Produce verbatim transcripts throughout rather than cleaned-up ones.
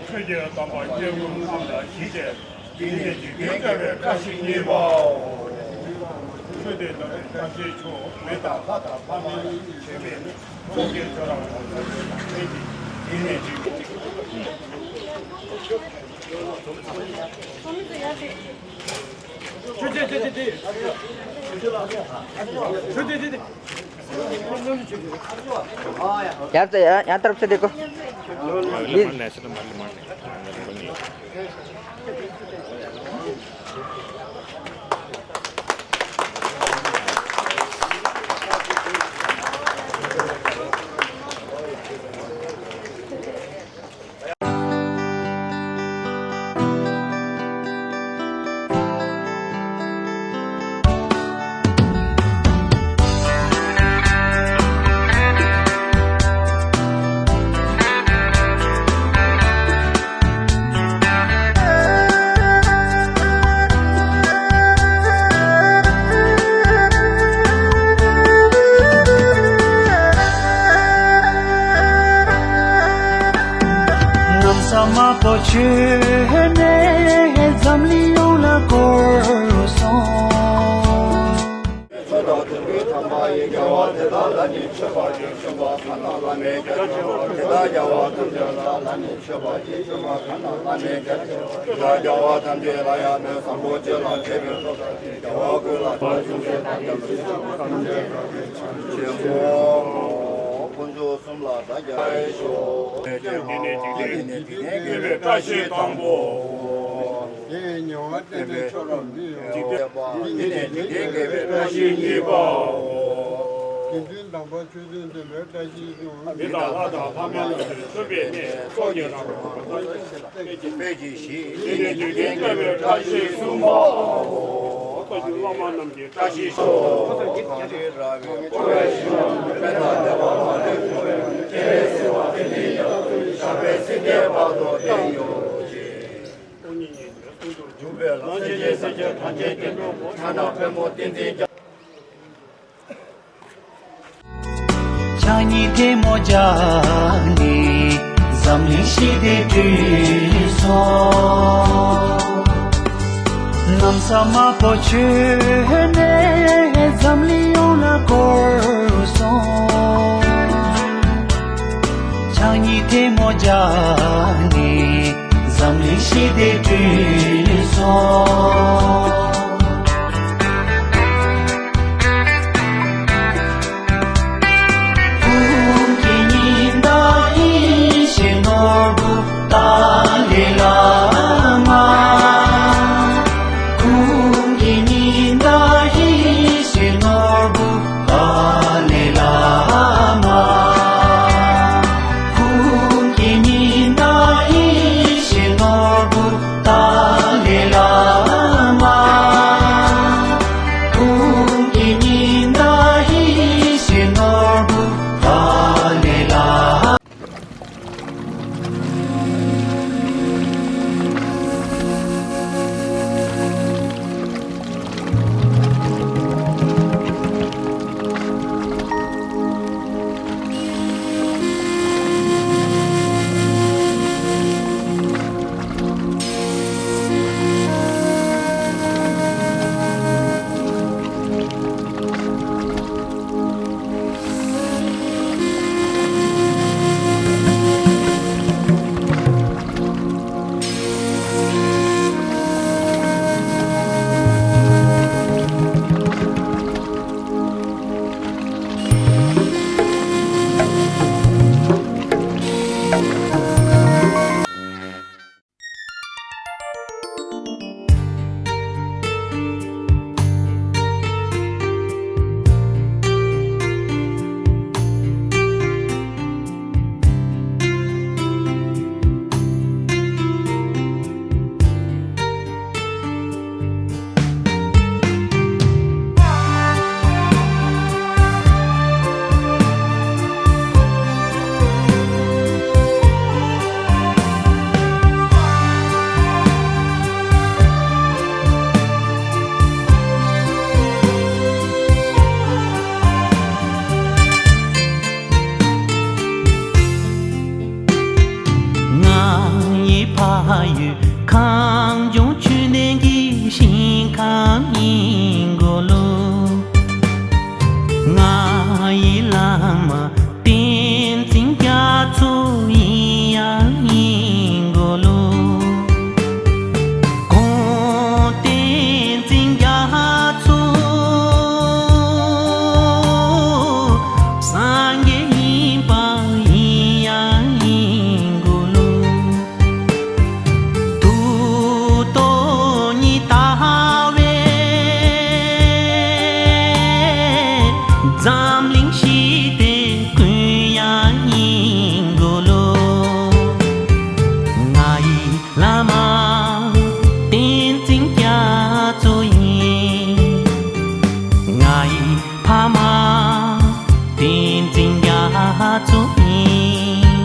ཆོས་ཀྱི་དམ་པ་སྐྱེ་བོ་རྣམས་ལ་ཞི་བྱེད། འདི་ནི་འཇིག་རྟེན་དགའ་བའི་བཀྲ་ཤིས་གཉིས་པའོ། ཆོས་དེ་ལ་ཐམས་ཅད་མཆོག་མི་དང་ལྷ་དང་ལྷ་མིན་ཆོས་མིན་ཚོགས་ཀྱི་མཆོག་རང་ངོ་ཚ་ཆོས་དང་ལྷན་ཅིག་འདི་ནི་འཇིག་ཡར་ཙེ་ཡར་ཡར་ཏར་ཙེ་དེ་ཀོ། གནམ་ས་དམར་པོ་ཆོད་ནས་འཛམ་གླིང་ཡོངས་ལ་བསྐོར་སོང་། ཆོས་དང་དུས་ཀྱི་དམ་པ་ཡི། རྒྱལ་བ་དེ་དག་ལ་ནི་མཆོད་པར་བགྱི། བྱོན་པ་གང་དང་བླ་མའི་རྒྱལ་མཆོག་དེ་དག་རྒྱལ་བ་ཐམས་ཅད་ལ་ལ་ནི་མཆོད་པར་བགྱི། བྱོན་པ་གང་དང་བླ་མའི་རྒྱལ་མཆོག་དེ་དག་རྒྱལ་བ་ཐམས་ཅད་ལ་ཡང་དོན་བཟང་པོ་སྤྱོད་ལ་འབད་པའི་སྟོབས་དང་ལྡན། རྒྱལ་བ་ཀུན་ལ་ཕྱག་འཚལ་ལོ། དཀོན་མཆོག་གསུམ་ལ་བདག་རྒྱ་ཆེའོ། འདི་ནི་འཇིག་རྟེན་འདི་ནི་འཇིག་རྟེན་དགེ་བའི་བཀྲ་ཤིས་དང་པོའོ། དེ་ཉེ་བར་བསྟན་པའི་མཆོག་རབ་འདི་ཡང་། འཇིག་རྟེན་འདི་ནི་འཇིག་རྟེན་དགེ་བའི་བཀྲ་ཤིས་གཉིས་པའོ། དགེ་འདུན་དམ་པ་ཆོས་དོན་སྟོན་པའི་བཀྲ་ཤིས་སུ། མི་དང་ལྷ་དང་ལྷ་མིན་ལ་སོགས་པའི་གནས་ཚོགས་ཀྱི་རང་དཔེ་ཅིང་ཞི། འདི་ནི་འཇིག་རྟེན་དགའ་བའི་བཀྲ་ཤིས་གསུམ་པའོ། བཀའ་བརྒྱུད་བླ་མ་རྣམས་ཀྱི་བཀྲ་ཤིས་ཤོག། གངས་རི་ར་བས་བསྐོར་བའི་ཞིང་ཁམས་དཔལ་དང་བདེ་བ་མ་ལུས་འཁོར་བའི་སྐྱེ་བོའི་སྲིད་པ་དེ་ནི་ཡང་དུ་ཞགས་པའི་སེང་གེ་བར་དུ་བརྟན་ཡོད་ཅིང་། འཇུག་པའི་ལམ་སེམས་ཅན་སེམས་ཅན་ཐམས་ཅད་ཀྱི་ཕྱག་ན་པདྨོ་ཏིང་འཛིན་རྒྱ། ཕྱག་གཉིས་ཐལ་མོ་སྦྱར་ནས་འཛམ་གླིང་ཞི་བདེ་བསྐྲུན་སོང་། གནམ་ས་དམར་པོ་ཆོད་ནས་འཛམ་གླིང་ཡོངས་ལ་བསྐོར་སོང་། ཕྱག་གཉིས་ཐལ་མོ་སྦྱར་ནས་འཛམ་གླིང་ཞི་བདེ་བསྐྲུན་སོང་། ཀུན་གྱི་ཉི་ཟླ་ཡེ་ཤེས་ནོར་བུ་ཏཱ་ལའི་བླ་མ། ཀུན་གྱི་ཉི་ཟླ་ཡེ་ཤེས་ནོར་བུ་ཏཱ་ལའི་བླ་མ། ཀུན་གྱི་ཉི་ཟླ་ཡེ་ཤེས་ནོར་བུ་ཏཱ་ལའི་བླ་མ། ང་ཡི་ཕ་ཡུལ་གངས་ལྗོངས་ཆོས་ལྡན་གྱི་ཞིང་ཁམས་ཡིན་གོ་ལོ། ང་ཡི་བླ་མ་བསྟན་འཛིན་རྒྱ་མཚོ་ཡིན་ཡང་ཡིན་གོ་ལོ། ཁོང་བསྟན་འཛིན་རྒྱ་མཚོ་སངས་རྒྱས་ཡིན་པ་ཡིན་ཡང་ཡིན་གོ་ལོ། ཐུགས་རྟོག་ཉི་ཟླ་བས་འཛམ་གླིང་ཞི་བདེ་ཀུན་ཡང་ཡིན་གོ་ལོ། ང་ཡི་བླ་མ་བསྟན་འཛིན་རྒྱ་མཚོ་ཡིན། ང་ཡི་ཕ་མ་བསྟན་འཛིན་རྒྱ་མཚོ་ཡིན།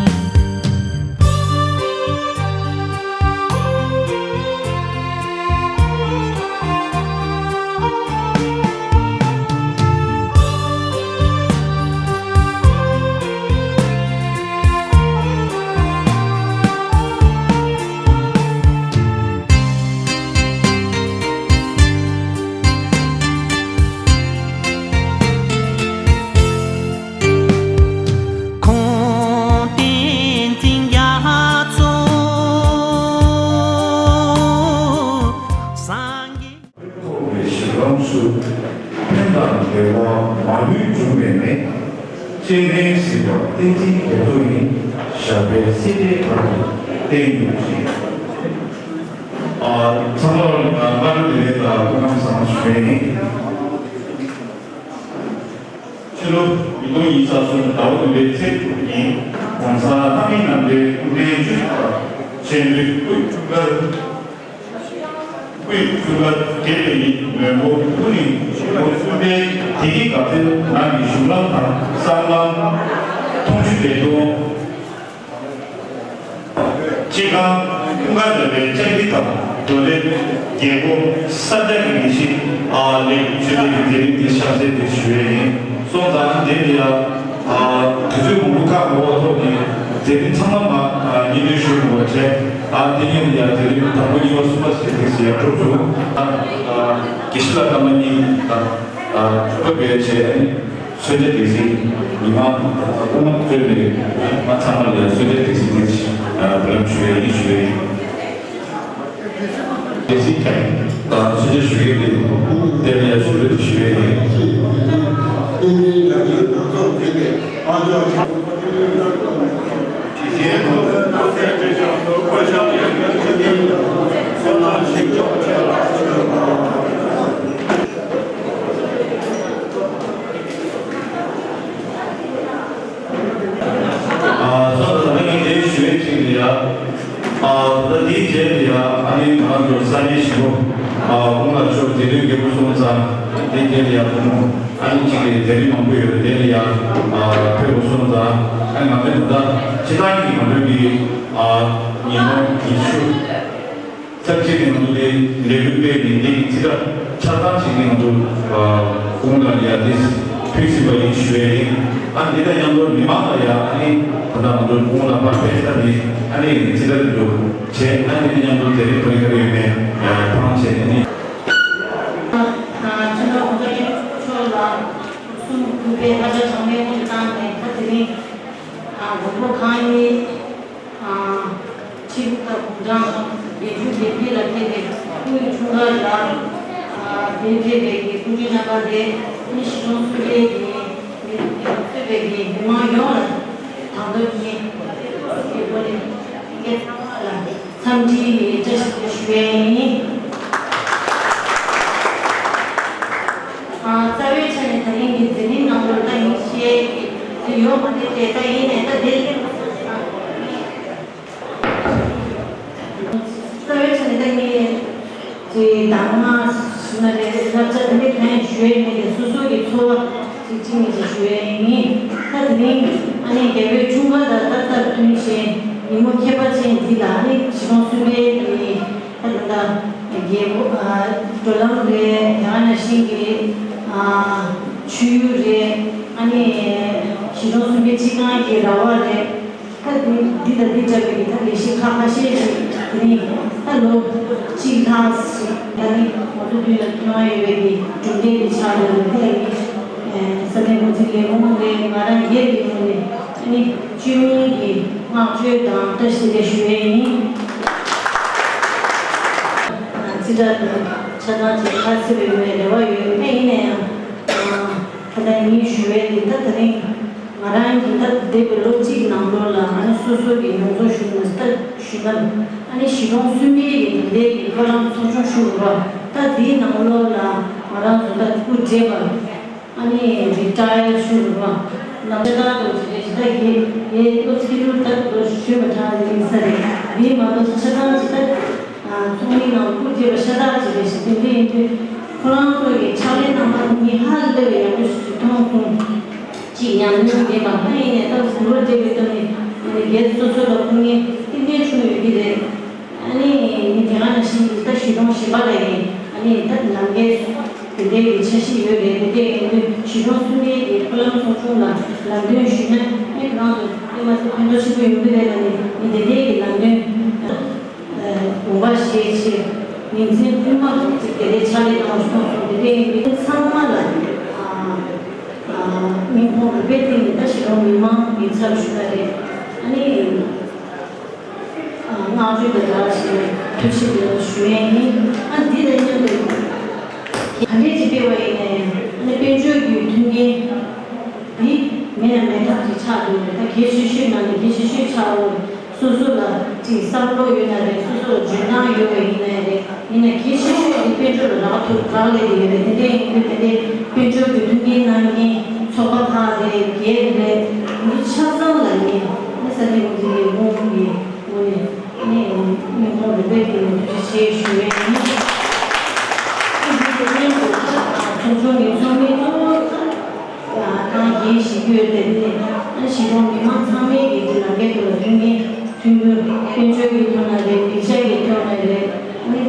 ཁོང་བསྟན་འཛིན་རྒྱ་མཚོ་སངས་རྒྱས། ཐོབ་པའི་ཞིང་ཁམས་སུ། ཕན་དང་བདེ་བ་མ་ལུས་འབྱུང་བའི་གནས། སྤྱན་འདྲེན་གཟིགས་པ་བསྟན་འཛིན་རྒྱ་མཚོ་ཡི། ཞབས་པད་སྲིད་མཐའི་བར་དུ་བརྟན་གྱུར་ཅིག། ཨ། ཚང་མར་སྔ་དྲོ་བདེ་ལེགས་དང་སྐུ་ཁམས་བཟང་ཞུ་ཡས་ཡིན། ཕྱི་ལོ་ཉིས་སྟོང་ཉི་ཤུ་རྩ་གསུམ་ཟླ་བ་བདུན་པའི་ཚེས་དྲུག་ཉིན་༸གོང་ས་ལྷ་མིའི་རྣམ་འདྲེན་སྐུ་ཕྲེང་བཅུ་བཞི་པ་ཆེན་པོའི་སྐུའི་འཁྲུངས་སྐར། སྐུའི་འཁྲུངས་སྐར་དེ་བས་ཉིན་མོན་གྷོ་ཐུན་རིན་སྤུངས་པའི་དེ་ཉིད་དགའ་ཚལ་ནང་གི་བཞུགས་ལམ་དང་གསང་ལམ་འཐུང་ཆུ་བདེ་སྐྱོང་། སྤྱི་ཁང་ཀུན་དགའ་བདེ་བའི་ལྕགས་རི་དང་། རྡོ་ལེབ་རྒྱལ་སྒོ་ས་སྐྱ་གི་ལས་གཞི་ལེགས་ཆོས་སྡེ་གི་མཛད་རིམ་དེ་གཤམ་གསལ་དེ་ཞུ་ཡས་ཡིན། སོང་ཙང་དེ་ལ་ཡ་དུས་ཚོད་མང་པོ་ཁག་འགོར་བ་ཐོག་ནས་མཛད་རིམ་ཚང་མ་མ་སྙན་སྒྲོན་ཞུ་དགོས་པ་བྱས། ཨ། དེ་ཉིན་ལ་ཡ་མཛད་རིམ་དང་པོ་གཉིས་པ་གསུམ་པ་ཞེས་དེ་ཞེས་ཡར་འགྲོ་བྱུང་། ཨ། དགེ་བཤེས་ལགས་སྐར་མ་གཉིས་དང་། ཨ། དྲུག་པ་བས་བྱས། ཨ་ནི་གསོལ་ཇ་སྒྲིག་གཟིགས། ཉི་མ་དབུ་མ་གཙོས་པའི་མ་ཚང་མ་ལ་གསོལ་ཇ་སྒྲིག་གཟིགས་དེ་འབུལ་ལམ་ཞུ་ཡས་ཡིན་ཞུ་ཡས་ཡིན། སྒྲིག་གཟིགས་ཀྱང་དང་གསོལ་ཇ་ཞུ་ཡས་ཡིན། དེ་ལ་ཡང་ཞུ་ཡས་ཞུ་ཡས་ཡིན། ཨ། སོ་སོ་ད་ནི་དེ་ཞུ་ཡས་ཅིག་ལ་ཡ། ཨ། ད་དེའི་རྗེས་ལ་ཡ་ཨ་ནི་ང་ཚོ་ས་གནས་ཞིག་པོ། ཨ། ཁོང་ལ་ཆོས་དེ་དུས་རྒྱལ་པོ་སོང་ཙང་དེའི་རྗེས་ལ་ཡ་ཁོང་ཨ་ནི་ཅིག་གི་མཛད་རིམ་མང་པོ་ཡོད་རེད། དེ་ལ་ཡ། ཨ། ཕེབས་པ་སོང་ཙང་ཨ་ནི་ང་ཚོའི་ད་ལྟ་སྤྱི་བཏང་གི་ང་ཚོའི་གི། ཨ། ཉིས་སྟོང་ཉི་ཤུ། ཚར་གཅིག་ནས་ང་ཚོ་དེ་ལས་འགུལ་སྤེལ་ནས་འདི་གི་ཚིག་ཁ་ཆ་ཚང་ཞིག་ནས་ང་ཚོ་ཁོང་ལ་ཡ་དེ་ཕུལ་ཟིན་པ་ཡིན་ཞུ་ཡས་ཡིན། ཨ་འདི་དང་མཉམ་དུ་མི་མང་ལ་ཡ་ཨ་ནི་ད་ལྟ་ང་ཚོ་ཁོང་ལ་ཕར་ཕེབས་ས་ནས་ཨ་ནི་ཚིག་ཁ་དེ་ཚོ་བྱས། ཨ་འདི་དང་མཉམ་དུ་དེ་རིང་བོད་ཡིག་ཡོད་མེད་ཡ་ཐང་བྱས་ནས་ནི། ཕྱི་ལོ་ཁོང་ཚོ་ཡིན་ཆོག་ལ་གསུམ་དགུ་པའི་ལྷ་བྱ་བྱང་མའི་དབུ་བཏང་ནས་ད་དེ་རིང་མགོན་པོ་གང་ཡིན། ཁྲིམས་དང་དགུང་གྲངས་བརྒྱད་ཅུ་གྱ་གཉིས་ལ་ཕེབས་པའི་སྐུའི་འཁྲུངས་སྐར་ལ་དེ་ཕེབས་པའི་གི་སྐུ་མགྲོན་རྣམ་པ་དེ་ནི་གཞིས་གྲོང་གསུམ་པའི་གི་མི་རིགས་གཙོས་པའི་གི་མི་མང་ཡོངས་ལ་ བཀྲ་ཤིས་བདེ་ལེགས་ཞུ་ཡས་ཡིན། ཨ། རྩ་བའི་ཆ་ནས་ད་རིང་གི་འཛིན་རིམ་ནང་ལོགས་ལ་ཡིན་ཤེས་ཀྱི་ཡོད་མ་རེད་དེ། ད་ཡིན་ནའི་ད་དེ་རྩ་བའི་ཆ་ནས་ད་ངས་ཀྱི་གདམས་ངག་ཞུ་ན་རེད། བསླབ་བྱ་དེ་འདྲ་གང་ཡང་ཞུ་ཡས་མེད་དེ། སོ་སོ་གི་ཚོར་བ་ཅིག་ཅིག་མིན་ཅིག་ཞུ་ཡས་ཡིན། ད་དེ་རིང་ཨ་ནི་རྒྱལ་བའི་འཁྲུངས་སྐར་དང་ཏག་ཏག་མཐུན་བྱས་ཉིན་མོ་ཁྱད་པར་ཅན་འདི་ལ། ཨ་ནི་གཞིས་གྲོང་གསུམ་པའི་གི་ད་ད་ལྟ་རྒྱལ་པོ། ཨ། བགྲོད་ལམ་རེད། ཡང་ན་ཤིང་གི། ཨ། ཆུ་ཡུར་རེད། ཨ་ནི་གཞིས་གྲོང་གསུམ་པའི་སྤྱི་ཁང་གི་ར་བ་རེད། ད་འདི་འདི་དང་འདི་འདྲ་བའི་གི་ད་ལས་གཞི་ཁག་ཁ་ཤས་ཤིག་དེ་རིང་ད་ལོ་གཅིག་ལྷག་ཞིག་ད་ནི་ང་ཚོ་མདུན་ལ་ཐོན་ཡོད་པའི་གི་གྲུབ་འབྲས་ཀྱི་ཆ་ལ་ལ་དེ་ལ་ནི་ས་གནས་འགོ་འཛིན་ལས་ཁུངས་རེད། ང་རང་སྒེར་གྱི་ངོས་ནས་ཨ་ནི་བཅོས་མིན་གྱི་བསྔགས་བརྗོད་དང་བཀྲ་ཤིས་བདེ་ལེགས་ཞུ་ཡས་ཡིན། རྩིས་ཁྲ་དང་ཆ་ཚང་ཅིག་ཁ་གསལ་བའི་ངོས་ནས་རེ་བ་ཡོད། ཨ། ཡིན་ན་ཡང་ད་ལྟ་ངས་ཞུ་ཡས་འདི་ད་དེ་རིང་ང་རང་གིས་ད་འདས་པའི་ལོ་གཅིག་ནང་ལོགས་ལ་ཨ་ནི་སོ་སོ་གི་མྱོང་ཚོར་ཞུ་ན་ད་ཞུ་ན། ཨ་ནི་གཞིས་གྲོང་གསུམ་པའི་གི་དེ་འདྲའི་གི་བགྲོད་ལམ་ཚོགས་ཆུང་ཞུ་དགོས་པ། ད་འདིའི་ནང་ལོགས་ལ་ང་རང་ཚོ་ད་སྐུ་བགྲེས་པ། ཨ་ནི་རི་ཊ་ཡར་ཞུ་དགོས་པ། ལམ་ཆ་ད་དུ་ཇི་ལས་ཇི་ལྟར་གི་ཡའི་ལོ་ཚིག་རུ་ད་དུ་ཞུས་པ་དྲག་ཡིན་ས་རེད། འདི་མ་གཏོགས་ཆ་ཚང་ཇི་ལྟར། ཨ། ཚོགས་མིའི་ནང་སྐུ་བགྲེས་པ་ཤ་སྟག་ཅིག་རེད་ཞེས། དེ་འདྲ་ཡིན་དུས་ཁོ་རང་ཚོ་གི་ཕྱག་ལས་གནང་སྟངས་ངས་ཧ་ལས་པའི་ཡག་པོ་ཞིག་མཐོང་སོང་། ཅིག་ཉམས་མྱོང་ལྡན་པ་ད་ཡིན་ནའི་ད་གུ་རུ་བགྲེས་པའི་སྟེང་ནས་ཨ་ནི་སྒེར་སོ་སོ་ལ་ཁོ་ངས་ཏན་ཏན་བྱུང་ཡོད་ཀྱི་རེད། ཨ་ནི་ངས་དེ་སྔ་ནང་བཞིན་གྱི་ད་གཞིས་གྲོང་གཞན་པ་ལ་ཡིན། ཨ་ནི་ད་ལམ་ཁའི་དེ་འདྲའི་གི་འཆར་གཞི་ཡོད་རེད། དེ་འདྲ་ཡིན་དུས་གཞིས་གྲོང་གསུམ་པའི་གི་བགྲོད་ལམ་ཚོགས་ཆུང་ལ་ལམ་སྟོན་ཞུས་ན་ཨ་ནི་ཁོ་རང་ཚོ་དེ་མ་ཟད་ཕན་ཐོགས་ཆེན་པོ་ཡོང་གི་རེད་ལ། ནི་ངས་དེ་འདྲའི་གི་ལམ་སྟོན། དགོངས་པ་བཞེས་ཆེད་ཉིན་མཚན་དཀྱུས་མ་ཅིག་དེ་འདྲའི་ཕྱག་ལས་གནང་བ་སོང་སོང་། དེ་འདྲའི་ཡིན་དུས་ཚང་མ་ལ་ཨ་ཨ་སྙིང་ཁོང་རུས་པའི་གཏིང་ནས་ད་གཞིས་གྲོང་མི་མང་གི་ཚབ་ཞུ་ཡ་རེད། ཨ་ནི་ཨ་བསྔགས་བརྗོད་དང་སྦྲགས་བྱས་ཐུགས་རྗེ་ཆེ་ཞུ་ཡས་ཡིན། ཨ་འདི་དང་མཉམ་དུ་ག་འདྲས་ཅིག་སྤེལ་བ་ཡིན་ནའི་ཨ་ནི་དཔལ་འབྱོར་གྱི་མཐུན་རྐྱེན་འདི་མེད་ན་མེད་ཐབས་ཅིག་ཆགས་འདུག་རེད། ད་གལ་ཆེ་ཤོས་ནང་ནས་གལ་ཆེ་ཤོས་ཆགས་འོང་། སོ་སོ་ལ་ཅིག་བསམ་བློ་ཡོད་ན་རེད། སོ་སོ་ལ་འཇོན་ཐང་ཡོད་པ་ཡིན་ནའི་རེད། ཡིན་ན་གལ་ཆེ་ཤོས་དེ་དཔལ་འབྱོར་ལ་རག་ཐུབ་རག་ལས་ཀྱི་ཡོད་རེད། དེ་འདྲ་ཡིན་དུས་དེ་འདྲའི་དཔལ་འབྱོར་གྱི་མཐུན་རྐྱེན་གནང་མཁན་ཚོགས་པ་ཁག་རེད། སྒེར་རེད། མི་ཆ་ཚང་ལ་ངས་ཨ་ནི་ས་གནས་འགོ་འཛིན་ལས་ཁུངས་ཀྱི་ངོས་ནས་ཨ་ནི་སྙིང་ཁོང་རུས་པའི་གཏིང་ནས་ཐུགས་རྗེ་ཆེ་ཞུ་ཡས་ཡིན། ཨ་འདི་དེ་བཞིན་དུ་ཚོགས་ཆུང་གི་ཚོགས་མི་གཙོ་བོ་ཁག་ཏང་གི་ཞི་རྒོལ་དེ་ནི་གཞིས་གྲོང་མི་མང་ཚང་མའི་གི་ལམ་ཁའི་ཐོག་ལ་མཐུན་རྐྱེན་མཐུན་འགྱུར། དཔལ་འབྱོར་གྱི་ཐོག་ནས་རེད། སྡིངས་ཆ་གི་ཐོག་ནས་རེད། ཨ་ནི་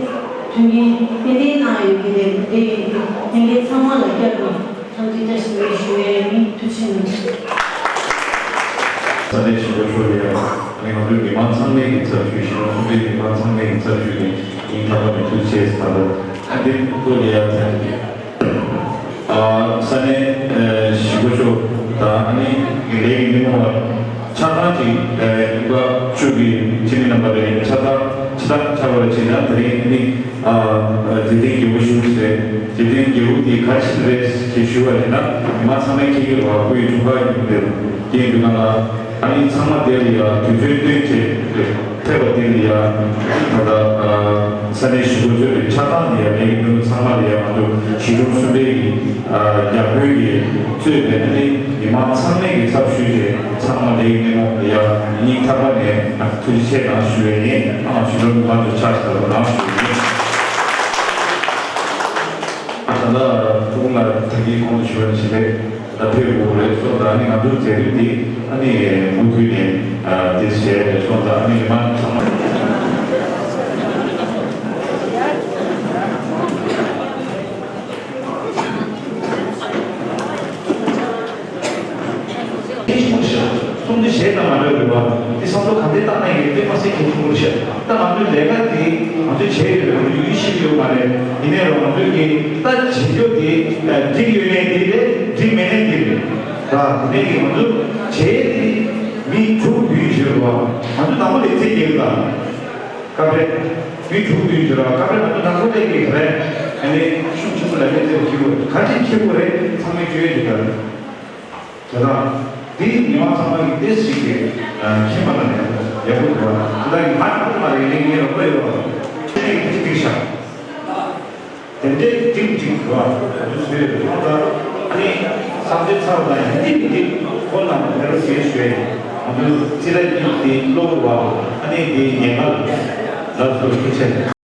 མཐུན་རྐྱེན་ཏན་ཏན་གནང་ཡོད་ཀྱི་རེད། དེ་ཡིན་དུས་ལྷན་རྒྱས་ཚང་མ་ལ་བསྐྱར་དུ་ཐུགས་རྗེ་བཀྲ་ཤིས་བདེ་ལེགས་ཞུ་ཡས་ཡིན། ཐུགས་རྗེ་ཆེ་གནང་། ས་གནས་ཞིང་པ་ཚོ་ལ་ཡང་ང་ཚོའི་མི་མང་ཚང་མའི་གི་ཚབ་ཞུས་ཤིང་། ཁོང་ཚོའི་མི་མང་ཚང་མའི་གི་ཚབ་ཞུས་ནས་སྙིང་ཐག་པ་ནས་ཐུགས་རྗེ་ཆེ་ཟེར་བ་དང་། ཨ་འདི་ཐུགས་ལ་ཡང་ཚན་ཨ་ས་གནས་ཨ་ཞིང་པ་ཚོ་དང་ཨ་ནི་ལས་ཀྱི་མི་མང་བ་ཆ་ཚང་གི་ཨ་ཡུལ་ཁག་ཅིག་གི་འཐུས་མི་རྣམ་པ་རེད། ཆ་ཚང་ཇི་ལྟར་ཆགས་པ་རེད་ཅེ་ན། དེ་རིང་ཨ་ནི་ཨ་འཇིག་རྟེན་རྒྱལ་པོ་བཞུགས་ཟེར། འཇིག་རྟེན་རྒྱལ་པོ་འདི་ག་རེ་བྱས་པ་རེད་ཅེས་ཞུས་པ་ཡིན་ན། མི་མང་ཚང་མས་མཁྱེན་གྱི་རེད་བ། སྐུའི་འཁྲུངས་སྐར་ཡིན་པས། དེ་ཡིན་དུས་ང་ལ་ཨ་ནི་ཚང་མ་དེ་ལ་ཡ་དུས་ཚོད་བཏོན་བྱས་ཕེབས་པ་དེ་ལ་ཡ། ད་ལྟ་ཨ་ས་གནས་ཞིང་པ་ཚོའི་ཆ་ཚང་ལ་ཡ། ལས་ཀྱི་མི་ཚང་མ་ལ་ཡ། ང་ཚོ་གཞིས་གྲོང་གསུམ་པའི་གི་ཨ་ཡར་དཔོན་གྱིས་གཙོས་པའི་ཨ་ནི་མི་མང་ཚང་མས་ཀྱི་ཚབ་ཞུས་ཏེ། ཚང་མ་ལས་ཀྱི་མི་མང་ལ་ཡ་སྙིང་ཐག་པ་ནས་ཐུགས་རྗེ་ཆེ་གནང་ཞུ་ཡས་ཡིན། ཨ་གཞིས་གྲོང་མི་མང་ཚོ་ཕྱག་ཞབས་ལ་གནང་ཞུ་ཡས་ཡིན། ཨ་ད་ལྟ་ཕྲུ་གུ་ལ་ད་གིན་གོང་དུ་ཞུ་བ་ནང་བཞིན་རེད། ད་ཕེབས་དགོས་རེད་སོང་ཙང་། ཨ་ནི་ང་ཚོའི་མཛད་རིམ་འདི་ཨ་ནི་མུ་མཐུད་ནས་ཨ་དེ་བྱས་རེད་སོང་ཙང་། ཨ་ནི་མི་མང་ཚང་མ། གལ་ཆེན་པོ་ཞིག་གསུང་དུས་གཞས་དང་མ་འདྲ་བའི་རེད་བ། དེ་བསམ་བློ་ག་འདྲས་བཏང་ན་ཡང་དཔེ་མ་སྲིད་གལ་ཆེན་པོ་ཞིག་ད་ང་ཚོའི་ལས་ཀ་དེ་ང་ཚོས་བྱས་ཡོད་རེད། ང་ཚོ་ཡུལ་ཤེས་ཡོད་མ་རེད། ཡིན་ནའི་རུང་ང་ཚོས་ཀྱི་ད་བྱེད་རྒྱུ་དེ་འགྲིག་ཡོད་ནའི་འགྲིག་རེད། འགྲིག་མེད་ནའི་འགྲིག་རེད། ད་དེ་ནས་ཀྱི་ང་ཚོ་བྱས་དེ་མི་དྲུག་བདུན་བྱས་རེད་བ། ང་ཚོ་དང་པོ་ལས་ཚིག་རྒྱག་དང་སྐབས་རེ་མི་དྲུག་བདུན་བྱས་རེད། སྐབས་རེ་ང་ཚོ་དང་པོ་ལས་ཀྱི་རེད། ཨ་ནི་ཤུགས་ཆེན་པོ་ལ་ལས་ཚེ་བ་ཁྱེད་ག་ཅིག་ཁྱེད་པོ་རེད། ཚང་མས་བརྗོད་ཡོད་ཀྱི་ད་རེད། དེ་དང་འདི་མི་མང་ཚང་མ་གི་ཏེས་ཤིག་གི་མཁྱེན་པ་ན་ཡང་། ཡག་པོ་འདུག་བ། ད་ཡིན་ང་ཚོ་མ་རེད་ལིང་ངེ་རོགས་པ་ཡོད་བ། ཁྱེད་ཀྱིས་ཅི་ཅིག་བཞག་དེ་འདྲའི་ཅིག་ཅིག་འདུག་བ། ང་ཚོ་བཟོས་ཡོད་ཚོང་ད་ཨ་ནི་བསམ་འཆར་ཚར་བ་དང་ཡིན་གཅིག་མིན་གཅིག་ཁོ་ན་མེ་རོ་ཞེས་ཞུས། ང་ཚོ་སྤྱི་བཏང་གི་དེ་གློ་བུར་བ་ཨ་ནི་དེ་ཉེན་ཁ་ལ་སོགས་ཤུགས་ཆེ།